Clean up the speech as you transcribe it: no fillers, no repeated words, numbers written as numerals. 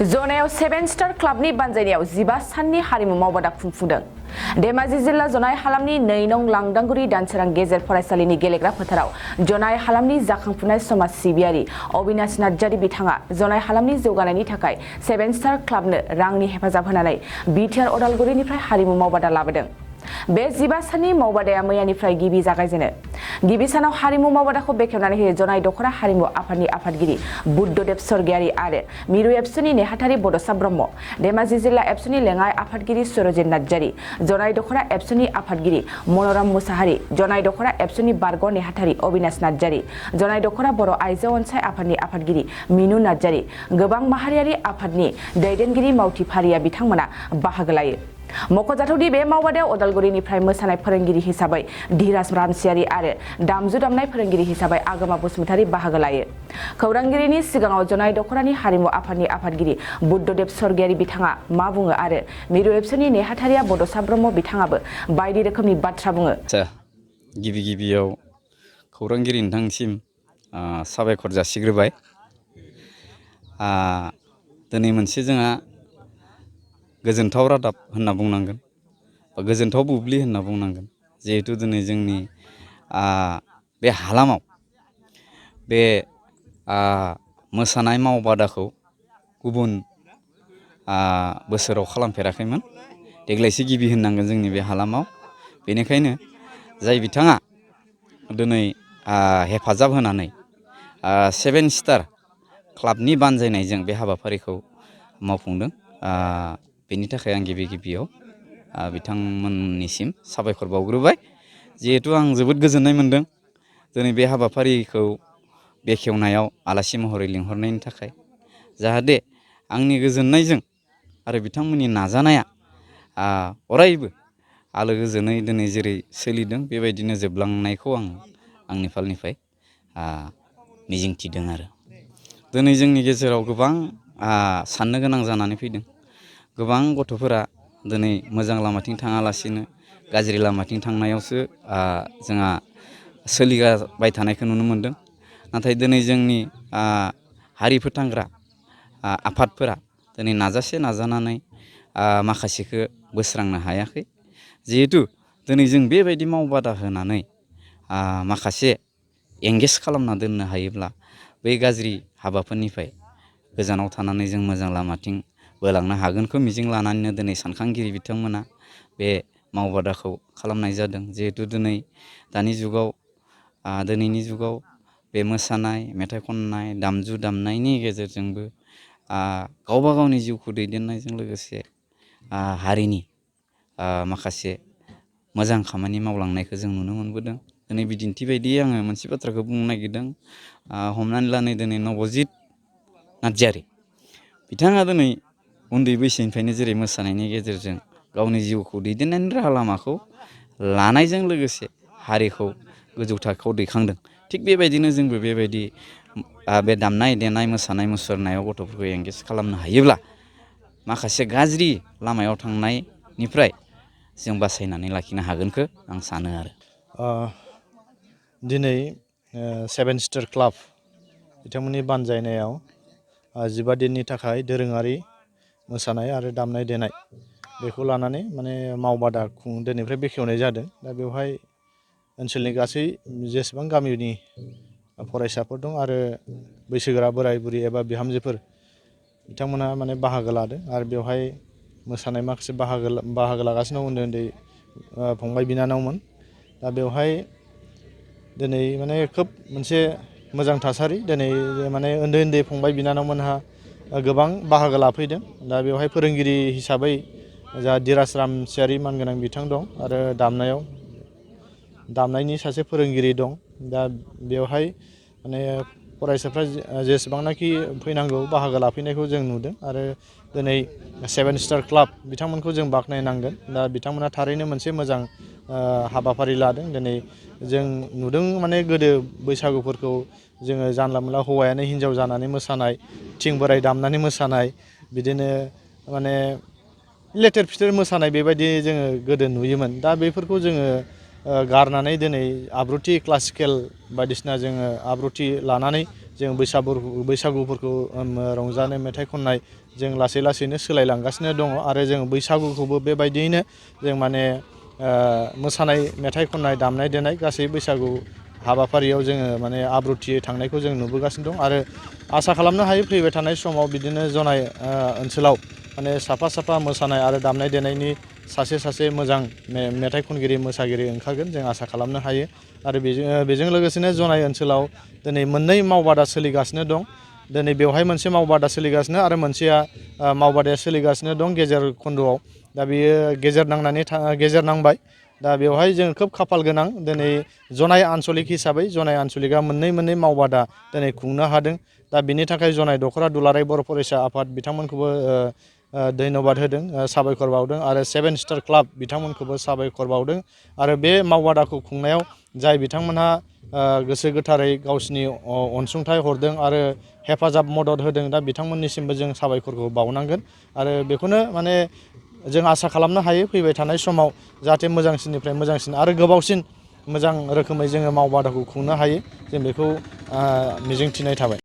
जनायाव 7 star क्लाबनि बानजायनायाव 15 साननि हारिमु मावबादा खुंफुंदों। धेमाजि जिल्ला जनाय हालामनि 2 नं लांदांगुरि दानसोरां गेजेर फरायसालिनि गेलेग्रा फोथाराव जनाय हालामनि जाखांफुनाय समाज सिबियारि अबिनाश नार्जारी बिथाङा जनाय हालामनि जौगानायनि थाखाय 7 स्टार क्लाबनो रांनि हेफाजाब होनानै बिटिआर अदालगुरिनिफ्राय हारिमु मावबादा लाबोदों। बे 15 साननि मावबादाया मैयानिफ्राय गिबि जागायजेनो। गिबि सानाव हारिमु मावबादाखौ बेखेवनानै होयो जनाय दख'रा हारिमु आफादनि आफादगिरि बुद्धदेब स्वर्गियारि आरो मिरु एबसुनि नेहाथारि बड'सा ब्रह्म, धेमाजि जिल्ला एबसुनि लेङाइ आफादगिरि सुरजित नार्जारी, जनाय दख'रा एबसुनि आफादगिरि मन'राम मुसाहारि, जनाय दख'रा एबसुनि बारग' नेहाथारि अबिनाश नार्जारी, जनाय दख'रा बर' आइजो अनसाय आफादनि आफादगिरि मिनु नार्जारी, गोबां माहारियारि आफादनि दैदेनगिरि मावथि फारिया बिथांमोना बाहागो लायो। मख'जाथावदि बे मावबादायाव अदालगुरिनिफ्राय मोसानाय फोरोंगिरि हिसाबै धीराज रामसियारि आरो दामजु दामनाय फोरोंगिरि हिसाबै आगोमा बसुमतारी बाहागो लायो। खौरांगिरिनि सिगाङाव जनाय दख'रानि हारिमु आफादनि आफादगिरि बुद्धदेब स्वर्गियारि बिथाङा मा बुङो आरो मिरु एबसुनि नेहाथारिया बड'सा ब्रह्म बिथाङाबो बायदि रोखोमनि बाथ्रा बुङो। गिबियाव खौरांगिरि नोंथांसिम साबायखर जासिग्रोबाय। दिनै मोनसे जोंहा गोजोनथाव रादाब होनना बुंनांगोन बा गोजोनथाव बुब्लि होनना बुंनांगोन। जिहेतु दिनै जोंनि बे हालामाव बे मोसानाय मावबादाखौ गुबुन बोसोराव खालामफेराखैमोन। देग्लायसो गिबि होननांगोन जोंनि बे हालामाव। बेनिखायनो जाय बिथाङा दिनै हेफाजाब होनानै 7 स्टार क्लाबनि बानजायनायजों बे हाबाफारिखौ मावफुंदों, बेनि थाखाय आं गिबियाव बिथांमोननिसिम साबायखर बावग्रोबाय। जिहेतु आं जोबोद गोजोननाय मोनदों दिनै बे हाबाफारिखौ बेखेवनायाव आलासि महरै लिंहरनायनि थाखाय। जाहाथे आंनि गोजोननायजों आरो बिथांमोननि नाजानाया अरायबो आलो गोजोनै दिनै जेरै सोलिदों बेबायदिनो जोबलांनायखौ आं आंनि फालनिफ्राय मिजिंथिदों आरो। दिनै जोंनि गेजेराव गोबां साननो गोनां जानानै फैदों। गोबां गथ'फोरा दिनै मोजां लामाथिं थाङालासिनो गाज्रि लामाथिं थांनायावसो जोंहा सोलिबाय थानायखौ नुनो मोनदों। नाथाय दिनै जोंनि हारि फोथांग्रा आफादफोरा दिनै नाजानानै माखासेखौ बोस्रांनो हायाखै। जिहेतु दिनै जों बेबायदि मावबादा होनानै माखासे एंगेज खालामना दोननो हायोब्ला बै गाज्रि हाबाफोरनिफ्राय गोजानाव थानानै जों मोजां लामाथिं बोलांनो हागोनखौ मिजिं लानानैनो दिनै सानखांगिरि बिथांमोना बे मावबादाखौ खालामनाय जादों। जिहेतु दिनैनि जुगाव बे मोसानाय, मेथाइ खननाय, दामजु दामनायनि गेजेरजोंबो गावबा गावनि जिउखौ दैदेननायजों लोगोसे हारिनि माखासे मोजां खामानि मावलांनायखौ जों नुनो मोनबोदों। दिनै बिदिन्थि बायदियै आङो मोनसे बाथ्राखौ बुंनो नागिरदों। हमनानै ला दिनै नबजित नार्जारी बिथाङा दिनै उन्दै बैसोनिफ्रायनो जेरै मोसानायनि गेजेरजों गावनि जिउखौ दैदेननायनि राहा लामाखौ लानायजों लोगोसे हारिखौ गोजौ थाखोआव दैखांदों। थिग बेबायदिनो जोंबो बेबायदि बे दामनाय देनाय मोसानाय मुसुरनायाव गथ'फोरखौ एंगेज खालामनो हायोब्ला माखासे गाज्रि लामायाव थांनायनिफ्राय जों बासायनानै लाखिनो हागोनखौ आं सानो आरो। दिनै 7 स्टार क्लाब बिथांमोननि बानजायनायाव 15 दिननि थाखाय दोरोङारि मोसानाय आरो दामनाय देनाय बेखौ लानानै मावबादा दिनैनिफ्राय बेखेवनाय जादों। दा बेवहाय ओनसोलनि गासै जेसेबां गामिनि फरायसाफोर दं आरो बैसोगोरा बोराय बुरि एबा बिहामजोफोर बिथांमोना बाहागो लादों। आरो बेवहाय मोसानाय माखासे बाहागो लागासिनो दं उन्दै फंबाय बिनानावमोन। दा बेवहाय दिनै खोब मोनसे मोजां थासारि। दिनै उन्दै फंबाय बिनानावमोनहा गोबां बाहागो लाफैदों। दा बेवहाय फोरोंगिरि हिसाबै जा धीराज रामसियारि मानगोनां बिथां दं आरो दामनायनि सासे फोरोंगिरि दं। दा बेवहाय फरायसाफ्रा जेसेबांनाखि फैनांगौ बाहागो लाफैनायखौ जों नुदों। आरो दिनै 7 स्टार क्लाब बिथांमोनखौ जों बाख्नायनांगोन। दा बिथांमोना थारैनो मोनसे मोजां हाबाफारि लादों। दिनै जों नुदों गोदो बैसागुफोरखौ जोङो जानला मोनला हौवायानो हिन्जाव जानानै मोसानाय, थिं बोराइ दामनानै मोसानाय, बिदिनो लेथेर फिथेर मोसानाय बेबायदि जोङो गोदो नुयोमोन। दा बेफोरखौ जोङो गारनानै दिनै आब्रुथि क्लासिकेल बायदिसिना जोङो आब्रुथि लानानै जों बैसागुफोरखौ रंजानाय मेथाइ खननाय जों लासै लासैनो सोलायलांगासिनो दङ आरो जों बैसागुखौबो बेबायदियैनो जों माने मोसानाय मेथाइ खननाय दामनाय देनाय गासै बैसागु हाबाफारियाव जोङो माने आब्रुथियै थांनायखौ जों नुबोगासिनो दं आरो आसा खालामनो हायो फैबाय थानाय समाव बिदिनो जनाय ओनसोलाव माने साफा साफा मोसानाय आरो दामनाय देनायनि सासे मोजां मेथाइ खनगिरि मोसागिरि ओंखारगोन जों आसा खालामनो हायो आरो बेजों लोगोसेनो जनाय ओनसोलाव दिनै मोननै मावबादा सोलिगासिनो दं दिनै बेवहाय मोनसे मावबादा सोलिगासिनो आरो मोनसेया मावबादाया सोलिगासिनो दं गेजेर खन्द'आव दा बेयो गेजेर नांबाय दा बेवहाय जों खोब खाफाल गोनां दिनै जनाय आन्सलिक हिसाबै जनाय आन्सलिकआ मोननै मावबादा दिनै खुंनो हादों दा बिनि थाखाय जनाय दख'रा दुलाराय बर' फरायसा आफाद बिथांमोनखौबो धन्यबाद होदों साबायखर बावदों आरो 7 स्टार क्लाब बिथांमोनखौबो साबायखर बावदों आरो बे मावबादाखौ खुंनायाव जाय बिथांमोनहा गोसो गोथारै गावसिनि अनसुंथाइ हरदों आरो हेफाजाब मदद होदों दा बिथांमोननिसिमबो जों साबायखरखौ बावनांगोन आरो बेखौनो माने जों आसा खालामनो हायो फैबाय थानाय समाव जाहाथे मोजांसिननिफ्राय मोजांसिन आरो गोबावसिन मोजां रोखोमै जोङो मावबादाखौ खुंनो हायो जों बेखौ मिजिंथिनाय थाबाय।